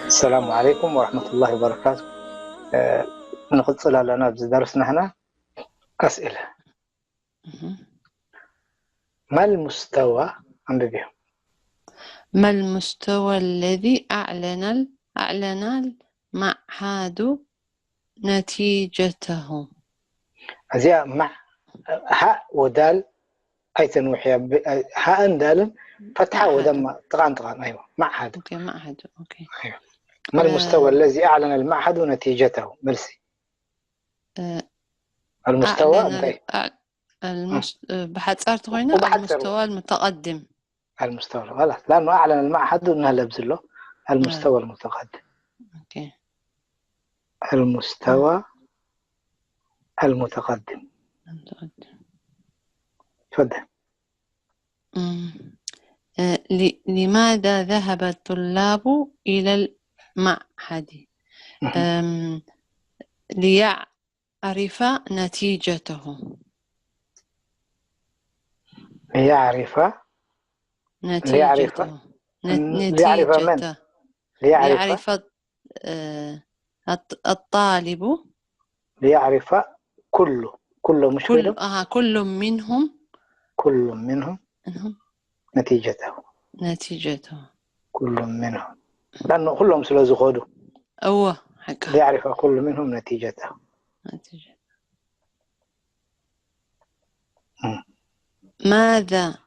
السلام عليكم ورحمة الله وبركاته. ንቕጽል ኣለና ኣብዚ ደርስ ንሕና ኣስኢለ እህም። ما المستوى أنببيهم ما المستوى الذي أعلن ال- أعلن المعهد نتيجته؟ እዚኣ ማዕ ሃእ ወዳል ኣይተንውሕያ ሃእን ዳልን ፈትሓ معهد. ወደማ ጥቓን ጥቓን ኣይዋ معهد أوكي، معهد. أوكي. ما المستوى الذي أعلن المعهد نتيجته መልሲ آه، المستوى أعلن እንታይ ال- أع- المس- آه، ብሓጻር ተኾይና ብሓጻር። المستوى المتقدم. المستوى خلاص لأنه أعلن المعهد إنها لبزله المستوى المتقدم أوكي. المستوى المتقدم المتقدم. تفضل مم. آه، ل- لماذا ذهب الطلاب إلى المعهد؟ مهم. آم، ليعرف نتيجته. ليعرف نتيجته. نت- ن- ليعرف من؟ نتيجته. ليعرف ليعرف، آه، الط- الطالب. ليعرف كل كل مش كل كده آه كل منهم كل منهم منهم نتيجته نتيجته. كل منهم لأنه كلهم ስለዝኾዱ أوه حقا ليعرف كل منهم نتيجته نتيجة. مم. ماذا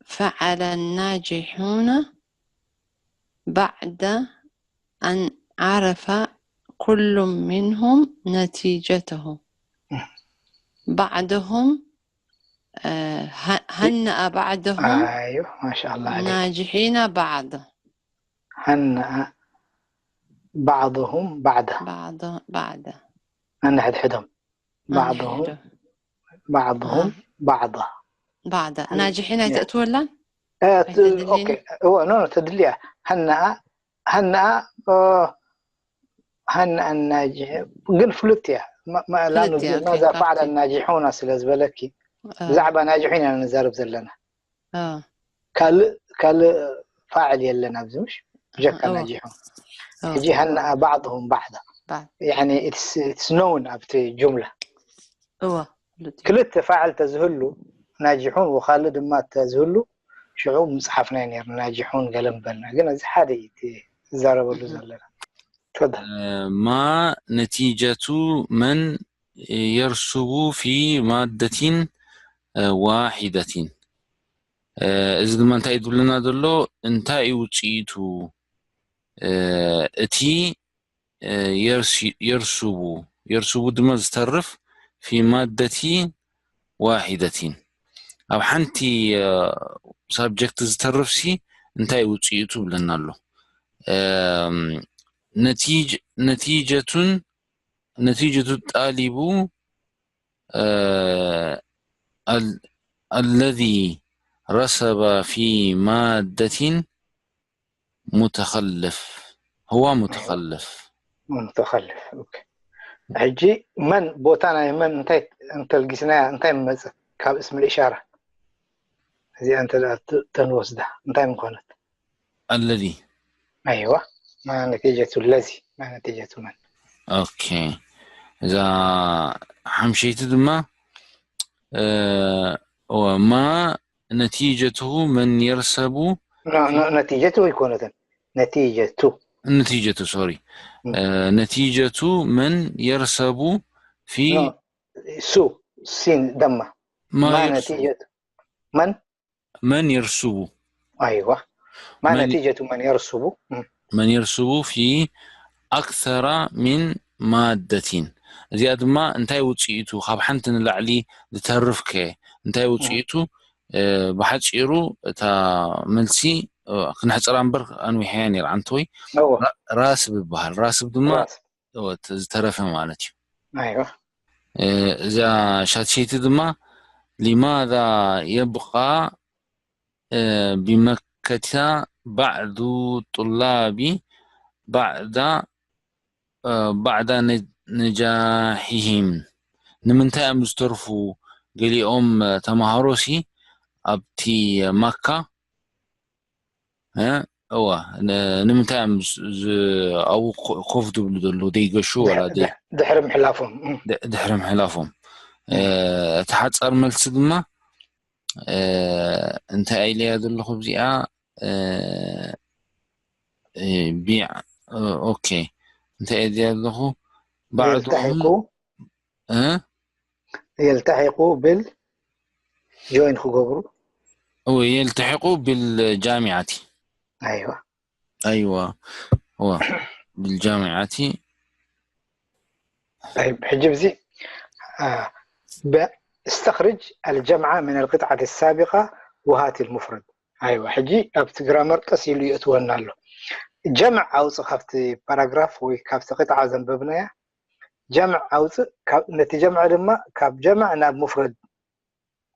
فعل الناجحون بعد أن عرف كل منهم نتيجته؟ بعضهم، آه، ه- هنأ بعضهم أيوه ما شاء الله عليك ناجحين بعض هنأ بعضهم بعضا بعض بعض ننحد حدهم بعضهم ننحد. بعضهم آه. بعضا بعض هن- ناجحين يا. يتأتولن؟ آه، ت- تدليني؟ أوكي هو نو تدليها هنأ هنأ آه، هنأ الناجح ግን ፍሉጥ እያ ማ- ማ- ላኑ ፍሉጥ እያ፣ ማዛ ኦኬ፣ ፈዓለ ካብቲ- ናጂሑና ስለ ዝበለኪ آه. ብዛዕባ ናጂሑን ኢና ንዛረብ ዘለና آه. ካልእ ካልእ ፋዕል የለን ኣብዚ ምሽ ብጀካ እወ። ናጂሑ እወ። ሕጂ هنأ بعضهم بعضا بعض. يعني it's known ኣብቲ ጁምላ እወ። ፍሉጥ እዩ። ክልተ ፋዕል ተዝህሉ ናጂሑን ወካልእ ድማ ተዝህሉ ሽዑ ምፅሓፍና ነርና ናጂሑን ገለ ምበልና ግን እዚ ሓደ እዩ እቲ ዝዛረበሉ ዘለና ትፈضل ما نتيجة من يرسب في مادة واحدة እዚ ድማ እንታይ እዩ ዝብለና ዘሎ እንታይ እዩ ውፅኢቱ እቲ የርሱቡ የርሱቡ ድማ ዝተርፍ في مادة واحدة ኣብ ሓንቲ ሳብጀክት ዝተርፍ ሲ እንታይ ውፅኢቱ ብለና ኣሎ ነቲጀቱን ነቲጀቱ ጣሊቡ الذي رسب في مادة متخلف هو متخلف متخلف أوكي ሕጂ መን ቦታ ናይ መን እንታይ እንተልጊስናያ እንታይ መፅእ ካብ اسم الإشارة እዚኣ እንተ ተንወስዳ እንታይ ምኾነት الذي أيوة ما نتيجة الذي ما نتيجة من ኦኬ እዛ ሓምሸይቲ ድማ ما نتيجته من يرسب نتيجته ኣይኮነትን ነቲጀቱ ነቲጀቱ ሶሪ ነቲጀቱ መን የርሰቡ ፊ ሱ ሲን ደማ ما ما يرسب نتيجة من من يرسب أيوة ما من- نتيجة من يرسب مم. من يرسب في أكثر من مادة እዚኣ ድማ እንታይ ውፅኢቱ ካብ ሓንቲ ንላዕሊ ዝተርፍከ እንታይ ውፅኢቱ እ፣ ብሓፂሩ እታ መልሲ እ፣ ክነሕፅራ እምበር ኣንዊሐያ ነይር ዓንተወይ أيوة ራስብ ይበሃል ራስብ ድማ خلاص እወ፣ ዝተረፈ ማለት እዩ أيوة እ፣ እዛ ሻትሸይቲ ድማ لماذا يبقى እ፣ بمكة بعض الطلاب بعد እ፣ بعد ن- نجاحهم ንምንታይ እዮም ዝተርፉ ገሊኦም እ፣ ተምሃሮ ሲ ኣብቲ ማካ እ፣ እዋ፣ ን-፣ ንምንታይ እዮም ዝ-፣ ዝ-፣ ኣብኡ ኮ-፣ ኮፍ ዝብሉ ዘለዉ? ደይገሹ ወላ ደይ-፣ ድሕ-፣ ድሕሪ ምሕላፎም። እም። ድ-፣ ድሕሪ ምሕላፎም። እ፣ እቲ ሓጻር መልሲ ድማ፣ እ፣ እንታይ ኢለያ ዘለኹ እዚኣ? እ፣ እ፣ ቢዕ፣ እ፣ ኦኬ። እንታይ ኢለያ ዘለኹ? ባዕድኹም የልተሒቁ፣ እ? የልተሒቁ ብል ጆይን ክገብሩ። እወ፣ የልተሒቁ ብል ጃሚዓቲ። ኣይዋ። ኣይዋ። እወ፣ ብል ጃሚዓቲ። طيب، ሕጂ ብዚ፣ አ፣ ብ-፣ استخرج الجمع من القطعة السابقة وهات المفرد. ኣይዋ፣ ሕጂ ኣብቲ ግራመር ቀስ ኢሉ የእትወና ኣሎ። ጀምዕ ኣውፅ ካብቲ ፓራግራፍ ወይ ካብቲ ቅጥዓ ዘንበብናያ። ጀምዕ ኣውፅእ፣ ካብ-፣ ነቲ ጀምዕ ድማ ካብ ጀምዕ ናብ ሙፍረድ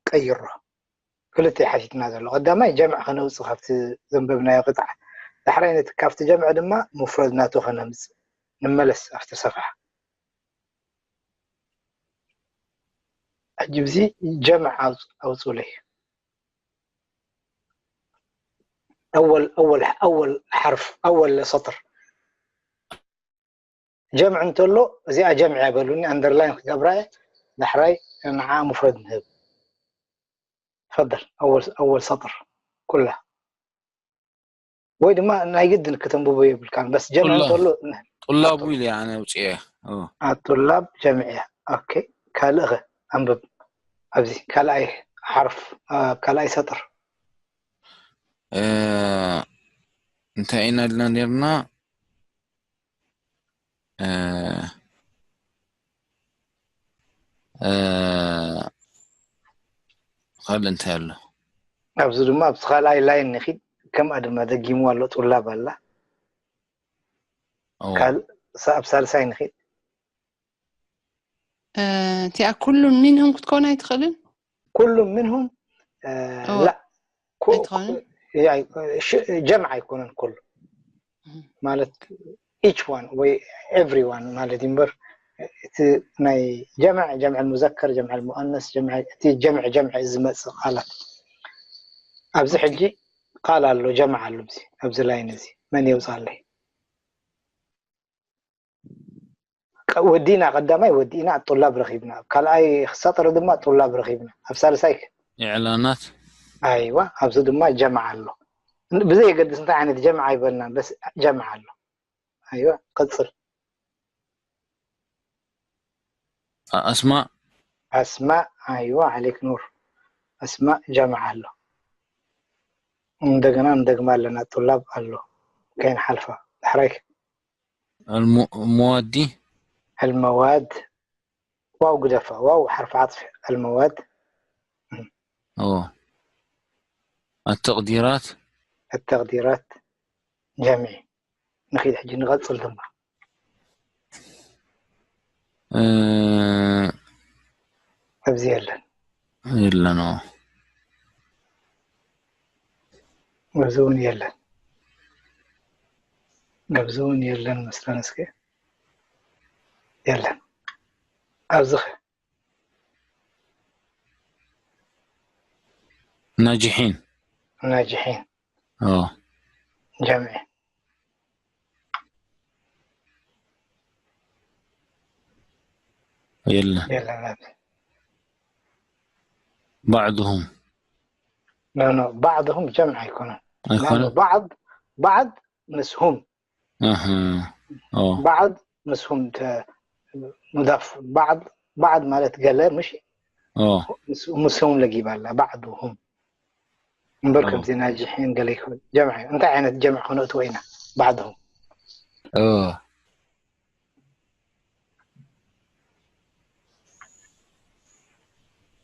ቀይሮ። ክልተ ሓቲትና ዘሎ። ቀዳማይ ጀምዕ ከነውፅእ ካብቲ ዘንበብናዮ ቅጥዓ። ዳሕራይ ነቲ ካብቲ ጀምዕ ድማ ሙፍረድ ናቱ ከነምፅእ። ንመለስ ኣብቲ ሰፍሓ። ሕጂ ብዚ ጀምዕ ኣውፅ-፣ ኣውፅኡለይ። أول، أول، أول حرف، أول سطر. ጀምዕ እንተሎ እዚኣ ጀምዕ እያ በሉኒ፣ ኣንደርላይን ክገብራ እየ። ዳሕራይ ንዓ ሙፍረድ ንህብ። تفضل، أول، أول سطر كلها. ወይ ድማ ናይ ግድን ከተንብቦ የብልካን፣ በስ ጀምዕ ጡላብ። እንተሎ ን-፣ ጡላቡ ኣጡ-፣ ኢለ ኣነ ኣውፅኤ። ኦ። ኣጡላብ ጀምዕ እያ። ኦኬ፣ ካልእ ኸ ኣንብብ። ኣብዚ ካልኣይ ሓርፍ፣ አ፣ ካልኣይ ሰጥር። እ፣ እንታይ ኢና ኢልና ነርና? እ፣ እ፣ ካልእ እንታይ ኣሎ? ኣብዚ ድማ ኣብቲ ካልኣይ ላይን ንኺድ፣ ከምኣ ድማ ደጊሙ ኣሎ፣ ጡላብ ኣላ። እዎ። ካልእ ሳ-፣ ኣብ ሳልሳይ ንኺድ። እ፣ እቲኣ ኩሉን ሚንሁም ክትከውን ኣይትኽእልን? ኩሉን ሚንሁም፣ እ፣ እዎ። ላ፣ ኩ-፣ ኣይትኾንን? ያ፣ ሽ-፣ ጀምዕ ኣይኮነን ኩሉ። እህ። ማለት each one ወይ everyone ማለት እዩ እምበር፣ እቲ ናይ ጀምዕ፣ ጀምዕ ሙዘከር፣ ጀምዕ ሙኣነስ፣ ጀምዕ፣ እቲ ጀምዕ፣ ጀምዕ ዝመጽእ ቃላት። ኣብዚ ሕጂ ቃል ኣሎ፣ ጀምዕ ኣሎ፣ ኣብዚ፣ ኣብዚ ላይን እዚ። መን የውጽኣለይ? ቀ-፣ ወዲእና፣ ቀዳማይ ወዲእና ጡላብ ረኺብና። ኣብ ካልኣይ ሰጥር ድማ ጡላብ ረኺብና። ኣብ ሳልሳይ ከ? ኢዕላናት። ኣይዋ፣ ኣብዚ ድማ ጀምዕ ኣሎ። ን-፣ ብዘየገድስ እንታይ ዓይነት ጀምዕ ኣይበልናን፣ በስ ጀምዕ ኣሎ። ኣይዋ፣ ቀጽል። ኣ-፣ ኣስማእ። ኣስማእ፣ ኣይዋ፣ ዓለይክ ኑር። ኣስማእ ጀምዕ ኣሎ። እንደገና እንደግማ ኣለና፣ ጡላብ ኣሎ። ከይንሓልፋ። ዳሕራይ ከ? المو-، المواد. المواد. واو ግደፋ፣ واو حرف عطف. المواد. እዎ። التقديرات. التقديرات. ጀምዒ። ንኺድ ሕጂ ንቐጽል ድማ። እ፣ ኣብዚ የለን። የለን፣ እዎ። ኣብዚ እውን የለን። ኣብዚ እውን የለን መስለን እስከ። የለን። ኣብዚ ኸ? ናጅሒን። ናጅሒን። እዎ። ጀምዒ። የለን። የለን። ባዕድሁም። ኖ፣ ኖ፣ ባዕድሁም ጀምዕ ኣይኮነን። ኣይኮነን? ኖ፣ ኖ፣ ባዕድ፣ ባዕድ ምስ ሁም። ኣህ፣ ኦ። ባዕድ ምስ ሁም ተ-፣ ሙዳፍ፣ ባዕድ፣ ባዕድ ማለት ገለ፣ ምሽ? ኦ። ምስ፣ ምስ ሁም ለጊባ ኣላ፣ ባዕድሁም። እምበር ኦ። ከምዚ ናጅሒን ገለ ይኸውን። ጀምዕ፣ እንታይ ዓይነት ጀምዕ ክነእትዎ ኢና? ባዕድሁም። ኦ።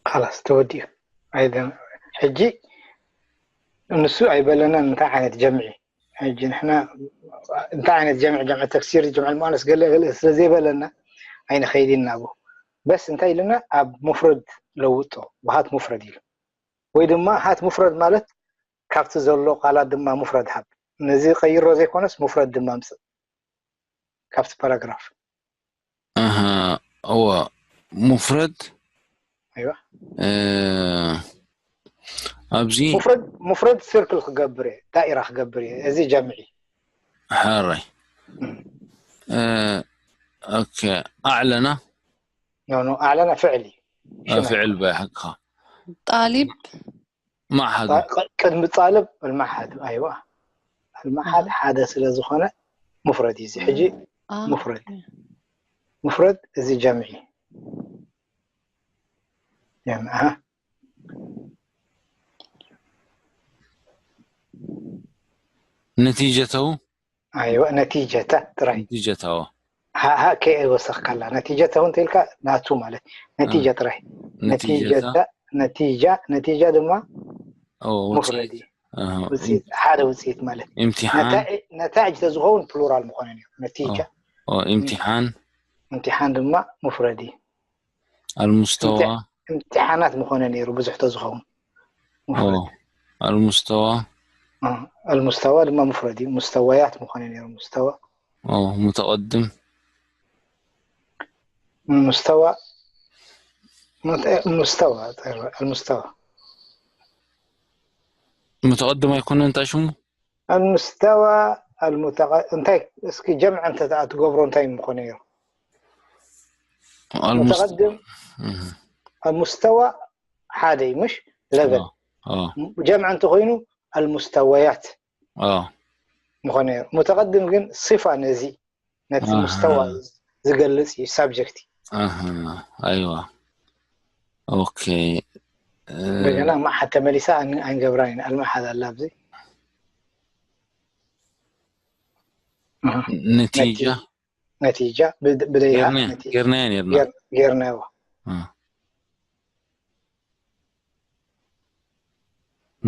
خلاص ተወዲኡ። ኣይደ-፣ ሕጂ ንሱ ኣይበለናን እንታይ ዓይነት ጀምዒ። ሕጂ ንሕና እንታይ ዓይነት ጀምዒ፣ ጀምዒ ተክሲር፣ ጀምዒ ሙኣነስ ገለ ገለ ስለ ዘይበለና ኣይንኸይድን ናብኡ። በስ እንታይ ኢሉና? ኣብ ሙፍረድ ለውጦ፣ ብሃት ሙፍረድ ኢሉ። ወይ ድማ ሃት ሙፍረድ ማለት ካብቲ ዘሎ ቃላት ድማ ሙፍረድ ሃብ። ነዚ ቀይሮ ዘይኮነስ ሙፍረድ ድማ ኣምጽእ ካብቲ ፓራግራፍ። ኣሃ፣ እወ፣ ሙፍረድ። ኣይዋ። እ፣ ኣብዚ ሙፍረድ ሙፍረድ ስርክል ክገብር እየ ዳኢራ ክገብር እየ እዚ ጀምዒ ሕራይ ኦኬ ኣዕለና ኖ ኖ ኣዕለና ፍዕል እዩ ፍዕል ባይ ሓቅኻ ጣሊብ ማሓዱ ቅድሚ ጣልብ እልማሓድ ኣይዋ እልማሓድ ሓደ ስለ ዝኾነ ሙፍረድ እዩ እዚ ሕጂ ሙፍረድ ሙፍረድ እዚ ጀምዒ ጀምዓ ነቲጀተው ኣይዋ ነቲጀተ ጥራይ ነቲጀተው ሃ ከ ወሰኽካላ ነቲጀተው እንተልካ ናቱ ማለት ነቲጀ ጥራይ ነቲጀተ ነቲጃ ነቲጃ ድማ ሙፍረድ እዩ ውፅኢት ሓደ ውፅኢት ማለት ኢምቲሓን ነታእጅ ተዝኸውን ፕሉራል ምኾነ ነይሩ ነቲጃ ኢምቲሓን ኢምቲሓን ድማ ሙፍረድ እዩ ኣልሙስተዋ ኢምቲሓናት ምኾነ ነይሩ ብዙሕ ተዝኸውን ኣልሙስተዋ ኣልሙስተዋ ድማ ሙፍረድ እዩ ሙስተዋያት ምኾነ ነይሩ ሙስተዋ ሙተቐድም ሙስተዋ ሙስተዋ ሙስተዋ ሙተቐድም ኣይኮነ እንታይ ሽሙ ኣልሙስተዋ እንታይ እስኪ ጀምዕ እንተ ትገብሮ እንታይ ምኾነ ነይሩ ሙተቐድም ኣብ ሙስተዋ ሓደ እዩ ምሽ ለበል ጀምዕ እንተኮይኑ ኣልሙስተወያት ምኾነ ነይሩ ሙተቐድም ግን ሲፋ ነዚ ነቲ ሙስተዋ ዝገልጽ እዩ ሳብጀክት ኣይዋ ኦኬ እንደገና ማሓት ተመሊሳ ኣይንገብራን ኢና ኣልማሓት ኣላ ኣብዚ ነቲጃ ነቲጃ ብደይሃ ጌርናያ ኔርና ጌርናዋ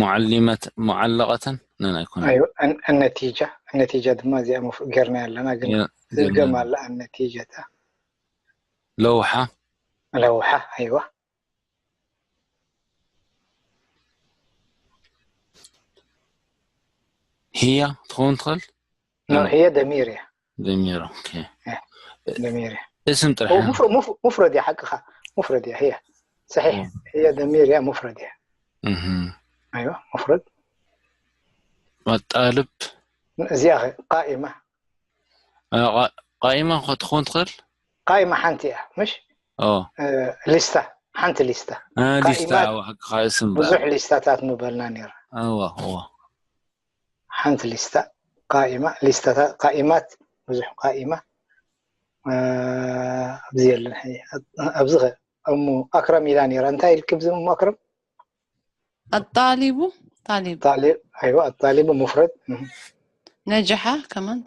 معلمة معلقة ነን ኣይኮነ النتيجة النتيجة ድማ እዚኣ ጌርና ኣለና ግን ዝገም ኣላ النتيجة ለውሓ ለውሓ ኣይዋ هي ትኸውን ትኽእል هي ضمير እያ ضمير okay ضمير እያ اسم ጥራሕ مفرد እያ ሓቅኻ مفرد እያ هي صحيح هي ضمير እያ مفرد እያ ኣይዋ مفرد መጣልብ እዚኣ ኸ قائمة قائمة ክትኾን ትኽእል قائمة ሓንቲ እያ ምሽ ሊስታ ሓንቲ ሊስታ ሊስታ ሓቅኻ ስም ብዙሕ ሊስታታት ምበልና ነይራ እዋ እዋ ሓንቲ ሊስታ قائمة ሊስታታት قائمات ብዙሕ قائمة ኣብዚ የለን ኣብዚ እሞ ኣክረም ኢላ ነይራ እንታይ ኢልክ ብዚ እሞ ኣክረም الطالب طالب طالب أيوة الطالب مفرد نجح كمان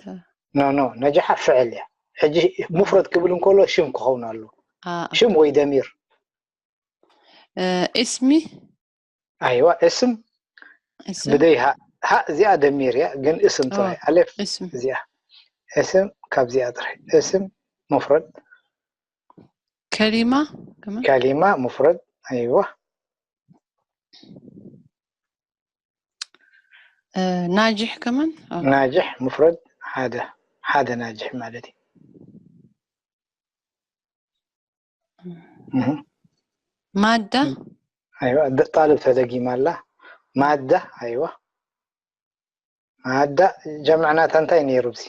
ኖ ኖ ነጃሓ ፍዕል እያ ሕጂ ሙፍረድ ክብል እንከሎ ሽም ክኸውን ኣለዎ ሽም ወይ ደሚር اسم ኣይዋ እስም ብደይ ሃ ሃ እዚኣ ደሚር እያ ግን እስም ጥራይ ኣሌፍ እዚኣ እስም ካብዚኣ ጥራይ እስም ሙፍረድ كلمة كمان كلمة مفرد أيوة ناجح كمان ناجح مفرد ሓደ ሓደ ناجح ማለት እዩ ማዳ ኣይዋ ጣልብ ተደጊማ ኣላ ማዳ ኣይዋ ማዳ ጀምዕናታ እንታይ ነይሩ ብዚ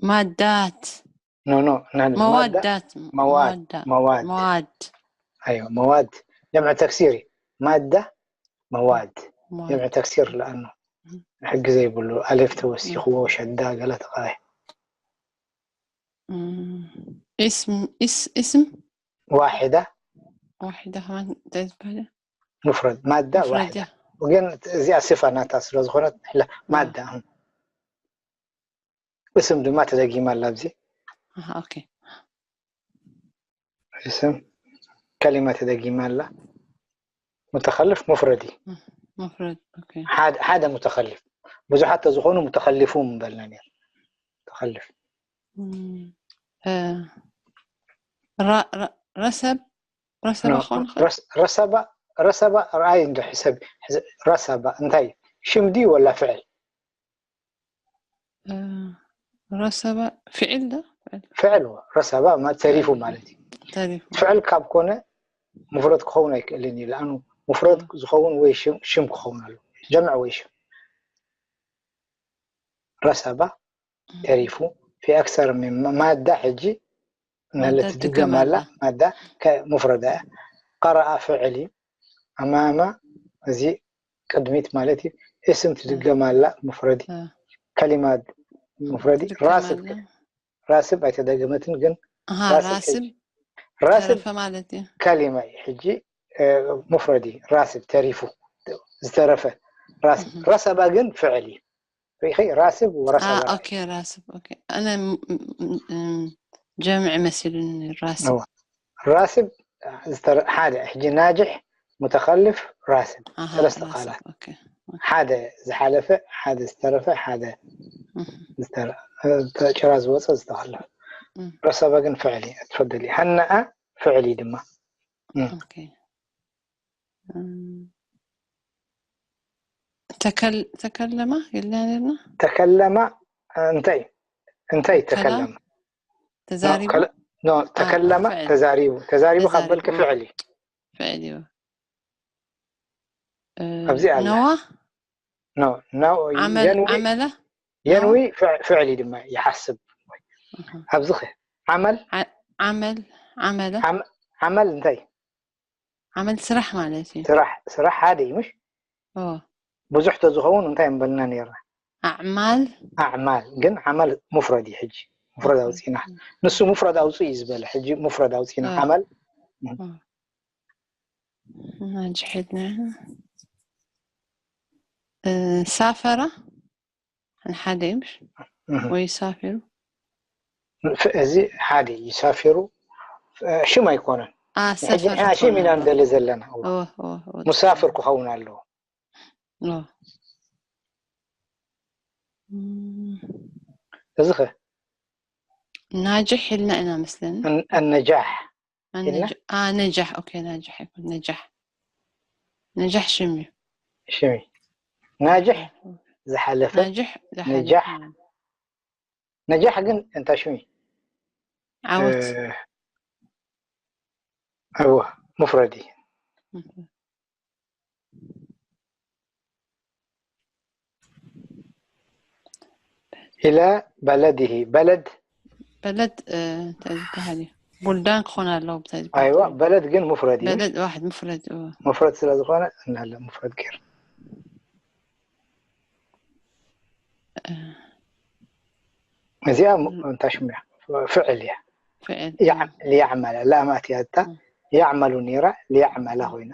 ማዳት ኖ ኖ መዋዳት መዋድ መዋድ መዋድ ኣይዋ መዋድ ጀምዕ ተክሲር እዩ ማዳ መዋድ ጀምዕ ተክሲር ለኣኑ ሕጊ ዘይብሉ ኣሌፍ ተወሲኽዎ ሸዳ ገለ ተቐባይ اسم اس اسم واحدة واحدة كمان تتبهدل مفرد مادة مفرد واحدة ግን እዚኣ ስፋ ናታ ስለ ዝኾነት ሕላ ማዳ እስም ድማ ተደጊማ ኣላ ኣብዚ أها أوكي اسم كلمة ተደጊማ ኣላ متخلف مفرد እዩ مفرد أوكي ሓደ ሓደ متخلف ብዙሓት ተዝኾኑ متخلفون ምበልና ነይሩ متخلف مم. آه. ر- ر- رسب رسب ኖ፣ أخوان خ- ረስ- ረሰባ ረሰባ ርኣይ እንዶ ሕሰብ ሕሰ- ረሰባ እንታይ እዩ? ሽም ድዩ ወላ ፍዕል? آه. رسب فعل ده فعل ፍዕል እዎ። ረሰባ ማ- ተሪፉ ማለት እዩ። تعريف ፍዕል ካብ ኮነ ሙፍረድ ክኸውን ኣይክእልን እዩ። ለኣኑ ሙፍረድ ዝኸውን ወይ ሽም ክኸውን ኣሎ፣ ጀምዕ ወይ ሽም። ረሰባ ተሪፉ ፊ ኣክሰር ምን ማዳ ሕጂ ናለ ትድገም ኣላ። ማዳ ሙፍረዳ እያ። ቀረኣ ፍዕል እዩ። ኣማማ እዚ ቅድሚት ማለት እዩ። እስም ትድገም ኣላ ሙፍረዲ። ከሊማ ሙፍረዲ። ራስብ ራስብ ኣይተደገመትን ግን ራስብ ራስብ ከሊማ እዩ። ሕጂ ሙፍረዲ ራስብ ተሪፉ ዝተረፈ ራስብ። ረሰባ ግን ፍዕል እዩ። ሪኢኸይ ራስብ ወረሰባ። ኦኬ ራስብ ኦኬ። ኣነ ጀምዒ መሲሉኒ ራስብ። ራስብ ሓደ ሕጂ ናጅሕ ሙተኸልፍ ራስብ ሰለስተ ቃላት። ሓደ ዝሓለፈ፣ ሓደ ዝተረፈ፣ ሓደ ጭራ ዝወፀ ዝተኸለፈ። ረሰባ ግን ፍዕል እዩ። ትፈደሊ ሃነኣ ፍዕል እዩ ድማ። ተከለማ ኢልና ነርና። ተከለማ እንታይ እንታይ ተከለማ ተዛሪቡ ተከለማ ተዛሪቡ። ተዛሪቡ ካብ በልኪ ፍዕል እዩ። ፍዕል እዩ። ኣብዚ ኣላ። ነዋ ኖ ኖ ዓመል የንዊ ዓመለ የንዊ ፍዕ- ፍዕል እዩ ድማ ይሓስብ። ኣብዚ ኸ ዓመል ዓመል ዓመለ ዓመል እንታይ? ዓመል ስራሕ ማለት እዩ። ስራሕ ስራሕ ሓደ እዩ ምሽ? ኦ ብዙሕ ተዝኸውን እንታይ ምበልና ነርና? ኣዕማል ኣዕማል ግን ዓመል ሙፍረድ እዩ። ሕጂ ሙፍረድ ኣውፂና። ንሱ ሙፍረድ ኣውፅኡ እዩ ዝበለ። ሕጂ ሙፍረድ ኣውፂና ዓመል ናጅሕ ሒድና ሳፈራ ሓደ እዩ ምሽ? ወይ ሳፊሩ እዚ ሓደ እዩ። ሳፊሩ ሽም ኣይኮነን። ሽም ኢና እንደሊ ዘለና። ሙሳፍር ክኸውን ኣለዎ። እዚ ኸ ናጅሕ ኢልና ኢና መስለኒ። ነጃሕ ነጃሕ ኦኬ። ናጅሕ ይኮን ነጃሕ ነጃሕ ሽም እዩ። ሽም ናጅሕ ዝሓለፈ ናጅሕ ነጃሕ ነጃሕ ግን እንታይ ሽም እዩ? ዓወት እወ ሙፍረድ እዩ። ኢላ በለድሂ በለድ በለድ እንታይ ዝበሃል እዩ? ቡልዳን ክኾን ኣለዎ ብታይ ዝበሃል ኣይዋ በለድ ግን ሙፍረድ እዩ። በለድ ዋሕድ ሙፍረድ እወ ሙፍረድ ስለ ዝኾነ እናለ ሙፍረድ ገይር እዚኣ እንታይ ሽሙ እያ? ፍዕል እያ። ፍዕል ሊያዕመለ ላማት እያ እታ ያዕመሉ ነይራ ሊያዕመላ ኮይና።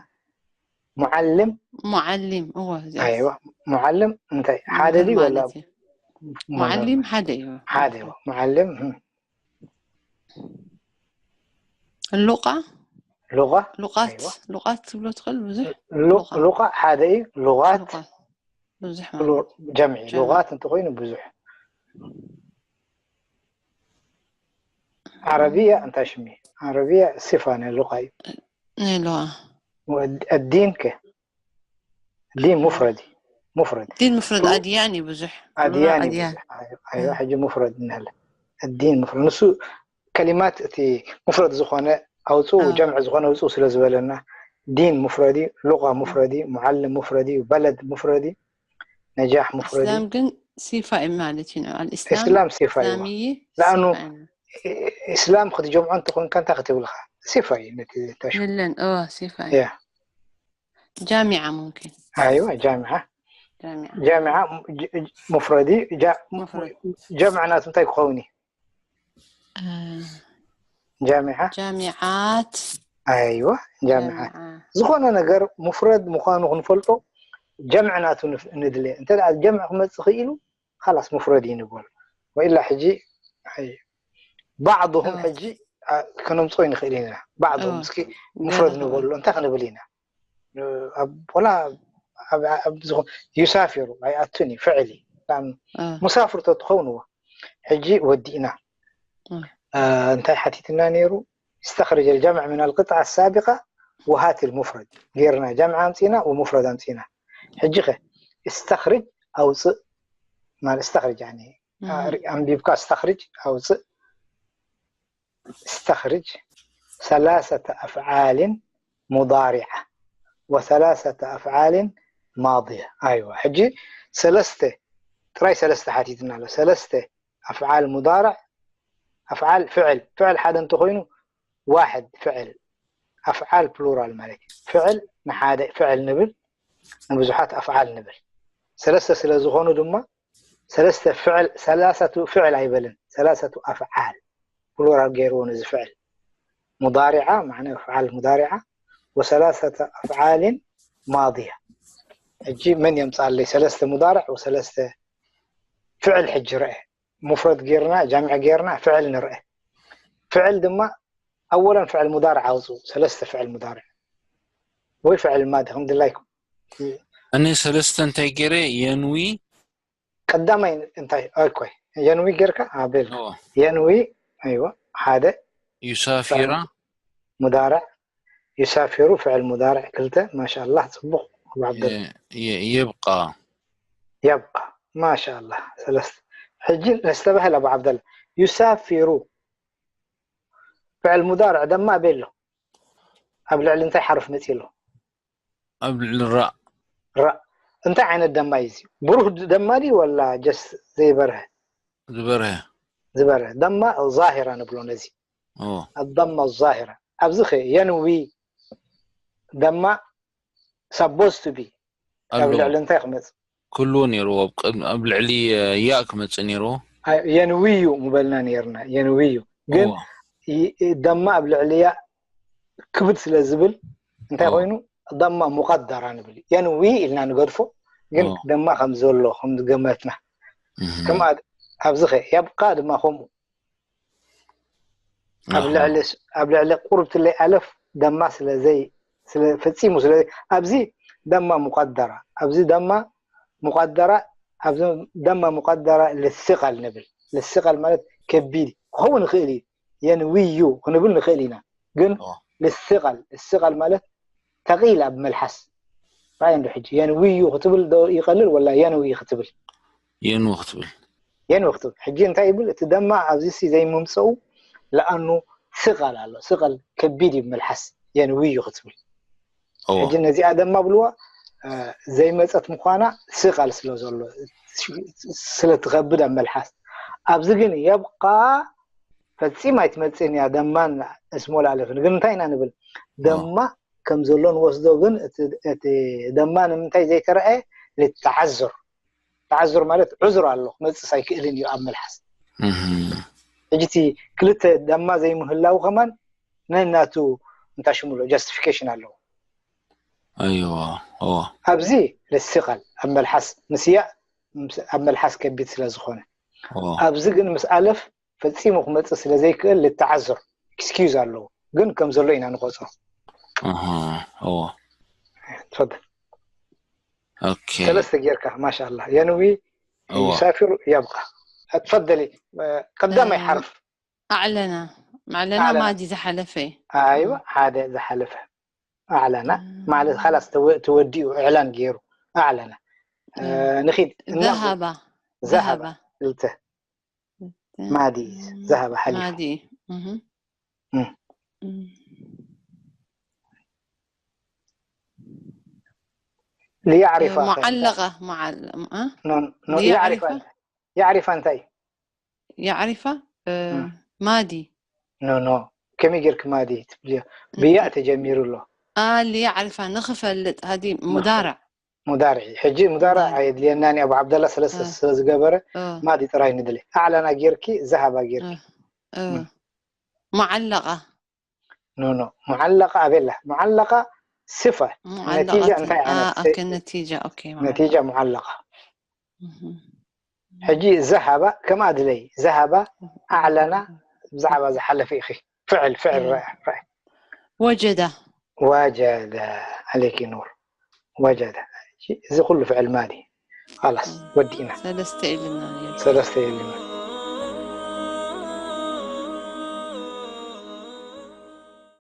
ሙዓልም ሙዓሊም እወ እዚኣ ኣይዋ ሙዓልም እንታይ ሓደ ድዩ ወላ ማለት እዩ። ሙዓሊም ሓደ እዩ። ሓደ እዩ። ሙዓልም እም። ሉቃ ሉቃ ሉቃት ኣይዋ። ሉቃት ትብሎ ትኽእል ብዙሕ ሉ- ሉቃ ሓደ እዩ። ሉቃት ሉቃት ብዙሕ ሉ- ማለት ጀምዒ ጀምዒ። ሉቃት እንተኮይኑ ብዙሕ። ዓረብያ እንታይ ሽሚ ዓረብያ ሲፋ ናይ ሉቃ እዩ። ናይ ሉቃ ወድ- الدين ከ الدين مفرد እዩ። مفرد ዲን ምፍረድ ኣድያን እዩ ብዙሕ ኣድያን እዩ ኣድያን ብዙሕ። ኣይዋ ሕጂ مفرد እንሀለ الدين مفرد ንሱ ከሊማት እቲ ሙፍረድ ዝኾነ ኣውፅኡ ኣዎ። ጀምዕ ዝኾነ ኣውፅኡ ስለ ዝበለና ዲን ሙፍረድ እዩ። ሉቃ ሙፍረድ እዩ። ሙዓልም ሙፍረድ እዩ። በለድ ሙፍረድ እዩ። ነጃሕ ሙፍረድ እዩ። እስላም ግን ሲፋ እዩ ማለት እዩ። ንዑ ኣልእስላም እስላም ሲፋ እዩ። እስላምይ ለኣኑ ሲፋ እዩ። እስላም ክትጀምዖ እንተኮንካ እንታይ ክትብልካ ሲፋ እዩ ነቲ ታሽ የለን እወ ሲፋ እዩ። እያ ጃሚዓ ሙምኪን ኣይዋ ጃምዓ ጃሚዓ ጃምዓ ج- ج- مفرد እዩ። ጃ- مفرد. ጀምዕ ናቱ እንታይ ክኸውን እዩ? እ፣ ጃምዓ ጃሚዓት ኣይዋ ጃምዓ ጃሚዓ ዝኾነ ነገር ሙፍረድ ምዃኑ ክንፈልጦ ጀምዕ ናቱ ንፍ- ንድለ። እንተ ደኣ ጀምዕ ክመጽእ ክኢሉ ካላስ ሙፍረድ እዩ ንበሎ። ወኢላ ሕጂ ኣይ- ባዕድሁም እወ። ሕጂ ኣ- ከነምጽኦ ይንኽእል ኢና። ባዕድሁም እወ። እስኪ ሙፍረድ ገለ ንበሎ እንታይ ክንብል ኢና? እ፣ ኣብ ቆላ ኣብ ኣብ ዝኾ- ዩሳፊሩ ኣይኣቱን እዩ ፍዕል እዩ። ላም- እወ። ሙሳፍር ተትኸውን እዎ ሕጂ ወዲእና። እወ። እ፣ እንታይ ሓቲትና ነይሩ? استخرج الجمع من القطعة السابقة وهات المفرد ገይርና ጀምዓ ኣምጺና ወሙፍረድ ኣምጺና። ሕጂ ኸ استخرج ኣውፅእ ማለት استخرج يعني እም። ኣንቢብካ استخرج ኣውፅእ استخرج ثلاثة أفعال ሙዳሪዓ ወሰላሰተ ኣፍዓልን ማድያ። ኣይዋ፣ ሕጂ ሰለስተ ጥራይ፣ ሰለስተ ሓቲትና ኣሎ። ሰለስተ ኣፍዓል ሙዳርዕ፣ ኣፍዓል ፍዕል፣ ፍዕል ሓደ እንተኾይኑ ዋሕድ ፍዕል፣ ኣፍዓል ፕሉራል ማለት እዩ። ፍዕል ንሓደ ፍዕል ንብል፣ ንብዙሓት ኣፍዓል ንብል። ሰለስተ ስለ ዝኾኑ ድማ ሰለስተ ፍዕል፣ ሰላሰቱ ፍዕል ኣይበልን፣ ሰላሰቱ ኣፍዓል ፕሉራል ገይርዎ ነዚ ፍዕል። ሙዳሪዓ ማዕና ኣፍዓል ሙዳሪዓ ወሰላሰተ ኣፍዓልን ማድያ። ሕጂ መን የምጻለይ ሰለስተ ሙዳርዕ ወሰለስተ ፍዕል? ሕጂ ረአ፣ ሙፍረድ ጌርና ጃምዕ ጌርና ፍዕል ንርአ። ፍዕል ድማ ኣወለን ፍዕል ሙዳርዕ ኣውጽኡ፣ ሰለስተ ፍዕል ሙዳርዕ ወይ ፍዕል ማዲ ከም ድላይኩም። እኔ ሰለስተ እንታይ ገይረ የንዊ ቀዳማይ እንታይ ኣኮይ የንዊ ጌርካ ኣቤል ኦ፣ የንዊ ኣይዋ ሓደ ዩሳፊራ ሙዳርዕ ዩሳፊሩ ፍዕል ሙዳርዕ ክልተ ማሻ ኣላህ ጽቡቕ ኣቡ ዓብደላ የ- የ- የብቃ የብቃ ማሻ ኣላህ ሰለስተ ሕጂ ነስተባህል ኣቡ ዓብደላ ዩሳፊሩ ፍዕል ሙዳርዕ ደማ ኣበይ ኣሎ ኣብ ልዕሊ እንታይ ሓርፍ መጺ ኣሎ ኣብ ልዕሊ ራእ ራ እንታይ ዓይነት ደማ እዩ እዚ ብሩህ ደማ ድዩ ወላ ጀስ ዘይበርሀ ዝበርሀ ዝበርሀ ደማ ዛሂራ ንብሎ ነዚ ኦ ኣደማ ዛሂራ ኣብዚ ኸ የንዊ ደማ ሳቦዝ ቱ ቢ ኣብ ኣሎ ልዕሊ እንታይ ክመጽእ ክልዎ ነይርዎ ኣብ ቅድ- ኣብ ልዕሊ እ፣ ያእ ክመፅእ ነይርዎ ኣይ- የንዊ እዩ ምበልና ነርና የንዊ እዩ ግን እዎ። ይ- ደማ ኣብ ልዕሊ ያእ ክብድ ስለ ዝብል እንታይ እዎ። ኮይኑ ደማ ሙቀደራ ንብል የንዊ ኢልና ንገድፎ ግን እዎ። ደማ ከም ዘሎ ከም ዝገመትና እህ። ከም ኣድ- ኣብዚ ኸ የብቃ ድማ ከምኡ ኣብ ኣሃ። ልዕሊ ኣብ ልዕሊ ቁርብትለይ ኣለፍ ደማ ስለ ዘይ ስለ ፈጺሙ ስለ ኣብዚ ደማ ሙቀደራ ኣብዚ ደማ ሙቀደራ ኣብዚ ደማ ሙቀደራ ልስቀል ንብል ልስቀል ማለት ከቢድ ክኸውን ይኽእል እዩ የንውዩ ክንብል ንኽእል ኢና ግን ኦ። ልስቀል ልስቀል ማለት ተቂል ኣብ መልሓስ ራእይ እንዶ ሕጂ የንውዩ ክትብል ዶ ይቀልል ወላ የንውዩ ክትብል የንዊ ክትብል የንዊ ክትብል ሕጂ እንታይ ይብል እቲ ደማ ኣብዚ ሲ ዘይምምፀኡ ለኣኑ ስቀል ኣሎ ስቀል ከቢድ እዩ መልሓስ የንውዩ ክትብል እዎ ሕጂ ነዚኣ ደማ ብልዋ እ፣ ዘይመፀት ምኳና ስቀል ስለ ዘሎ ስለ ትኸብድ ኣብ መልሓስ ኣብዚ ግን የብቃ ፈጺም ኣይትመፅእን እያ ደማን እስሞል ኣለፍን ግን እንታይ ኢና ንብል ደማ ከም ዘሎ ንወስዶ ግን እቲ- እቲ ደማ ንምንታይ ዘይተረኣየ ልተዓዙር ተዓዙር ማለት ዑዙር ኣሎ ክመፅስ ኣይክእልን እዩ ኣብ መልሓስ እህ። ሕጂ እቲ ክልተ ደማ ዘይምህላው ከማን ነናቱ እንታይ ሽሙ ኣሎ ጃስቲፊኬሽን ኣለዎ ኣይዋ እዎ ኣብዚ ልስቀል ኣብ መልሓስ ምስያእ ምስ- ኣብ መልሓስ ከቢድ ስለ ዝኾነ እዎ ኣብዚ ግን ምስ ኣለፍ ፈጺሙ ክመፅእ ስለ ዘይክእል ልተዓዙር ኤክስኪዩዝ ኣለዎ ግን ከም ዘሎ ኢና ንቆፅሮ ኣሃ እዎ ትፈል ኦኬ ሰለስተ ጌርካ ማሻ ኣላ የንዊ እዎ ይሳፊሩ የብቃ ትፈደሊ ቀዳማይ እ፣ ሓርፍ ኣዕለና ኣዕለና ኣዕለና። ማዲ ዝሓለፈ እዩ ኣይዋ ሓደ ዝሓለፈ ኣዕለና ማለት ካላስ ተወ- ተወዲኡ እዕላን ገይሩ ኣዕለና እ፣ ንኺድ እና- ዘሃባ ዘሃባ ዘሃባ ክልተ ማዲ ዘሃባ ሓሊፉ ማዲ እህ። እም። እም። ሊያዕሪፋ ሙዓለቐ ሙዓል- እ? ኖ- ኖ- ሊያዕሪፋ? ያዕሪፋ እንታይ? ያዕሪፋ እንታይ ያዕሪፋ እ፣ እም። ማዲ ኖ ኖ ከመይ ጌርክ ማዲ ትብልዮ ብያእ ተጀሚሩ ኣሎ ኣ ሊያዕሪፋ ንኽፈልጥ ሃዲ ሙዳራዕ ሙዳርዒ ሕጂ ሙዳርዕ ኣየድልየናን እዩ ኣብ ዓብደላ ሰለስተ እ። ስለ ዝገበረ እ፣ ማዲ ጥራይ ንድሊ ኣዕላና ጌርኪ ዘሃባ ጌርኪ እ፣ እ። ሙዓለቐ ኖ ኖ ሙዓለቃ ኣበላ ሙዓለቃ ስፈ ሙዓለቐ ነቲጃ እንታይ ዓይነት ኦኬ ነቲጃ ኦኬ ነቲጃ ሙዓለቃ እህ። ሕጂ ዘሃባ ከም ኣድለይ ዘሃባ ኣዕለና ብዛዕባ ዝሓለፈ ኢኺ ፍዕል ፍዕል እም። ረአ ረአ ወጀዳ ወጀደ ዓለይኪ ኑር ወጀደ ሕጂ እዚ ኩሉ ፍዕል ማዲ ኻላስ ወዲእና ሰለስተ ኢልና ነይሩ። ሰለስተ የልና